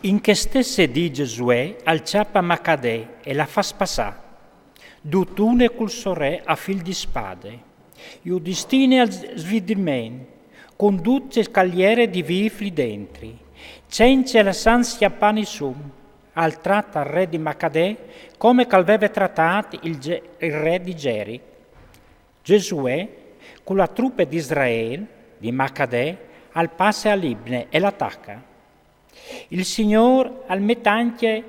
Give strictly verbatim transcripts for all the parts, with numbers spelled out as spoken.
In chê stesse dì Gjesuè al cjapa Macadè e la fâs passâ, dutune cul so re a fîl di spade, ju distine al svidriment, cun dut ce che al jere di vîf li dentri, cence lassâ scjampâ nissun, al trate al re di Macadè come che al veve tratât il Gje-, il re di Gjeric. Gjesuè, cu la trupe di Israel, di Macadè, al passe a Libne e la tache. Il Signôr al met ancje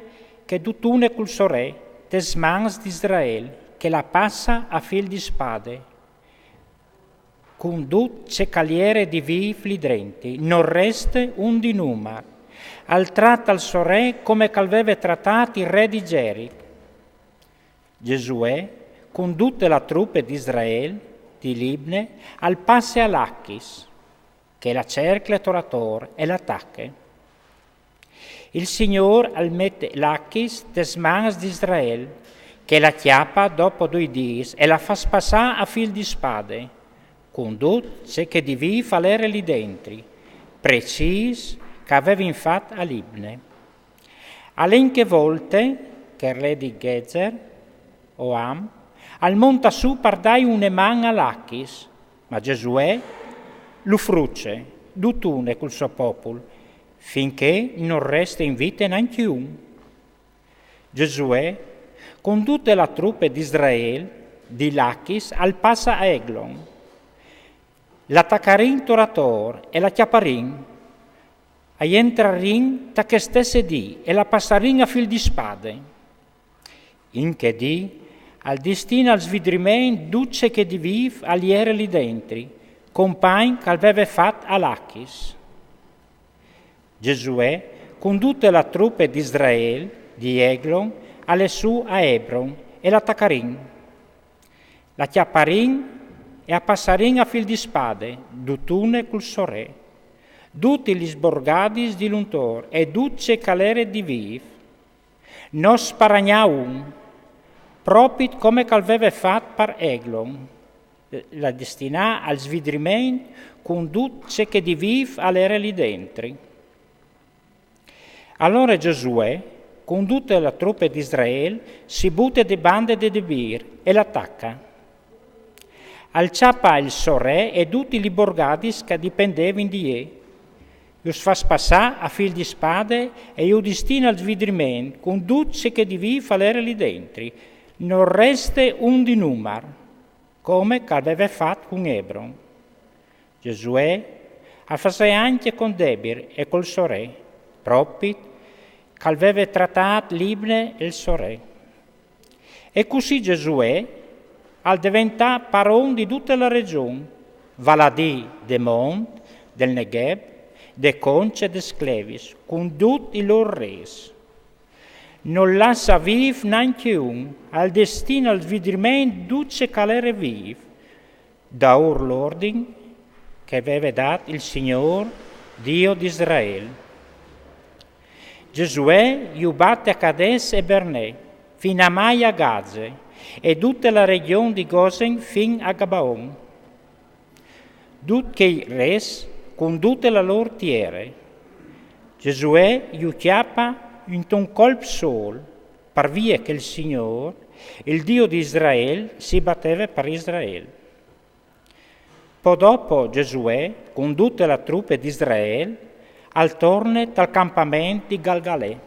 chê dutune cul so re tes mans di Israel, che la passe a fîl di spade. Cun dut ce che al jere di vîf li drenti, nol reste un di numar. Al trate il so re come che al veve tratât il re di Gjeric. Gjesuè, cun dute la trupe di Israel, di Libne, al passe a Lachis, che la cercle tor ator e la tache. Il Signôr al met Lachis tes mans di Israel, che la cjape dopo doi dîs e la fâs passâ a fîl di spade, cun dut ce che di vîf al jere li dentri, precîs che a vevin fat a Libne. Al è in chê volte che il re di Ghezer, Joam, al monte sù par dâi une man a Lachis, ma Gjesuè lu fruce, dutune cul so popul, fin che nol reste in vite nancje un. Gjesuè, cun dute la trupe di Israel, di Lachis, al passe a Eglon. La tacarìn tor ator e la cjaparìn. A jentrarìn ta chê stesse dì e la passarìn a fîl di spade. In chê dì al distine al svidriment dut ce che di vîf al jere li dentri, compagn che al veve fat a Lachis. Gjesuè, cun dute la trupe di Israel, di Eglon, al è sù a Ebron e la tacarìn. La cjaparìn e a passarìn a fîl di spade, dutune cul so re, dutis lis borgadis di luntor e dut ce che al jere di vîf. Nol sparagnà un, propit come che al veve fat par Eglon, la destinà al svidriment cun dut ce che di vîf al jere li dentri. Alore Gjesuè, cun dute la trupe di Israel, si bute di bande de Debîr e la tache. Al cjape il so re e dutis lis borgadis che a dipendevin di jê. Jus fâs passâ a fîl di spade e ju distine al svidriment cun dut ce che di vîf al jere li dentri. Nol reste un di numar, come che al veve fat cun Ebron. Gjesuè al fasè ancje cun Debîr e cul so re, propit che al veve tratât Libne e il so re. E cussì Gjesuè al deventà paron di dute la regjon, vâl a dî de mont, dal Negev, de conts e des clevis, cun duts i lôr rês. Nol lasse vîf nancje un, al destine al svidriment dut ce che al jere vîf, daûr l'ordin che al veve dât il Signôr, Diu di Israel. Gjesuè ju bate a Cades e Bernè, fin a Maia Gaze, e dute la regjon di Gosen fin a Gabaon. Dut chei rês cun dute la lôr tiere. Gjesuè ju cjape intun colp sôl, par vie che il Signôr, il Diu di Israel, si bateve par Israel. Po dopo Gjesuè, cun dute la trupe di Israel, al torne tal campament di Galgalè.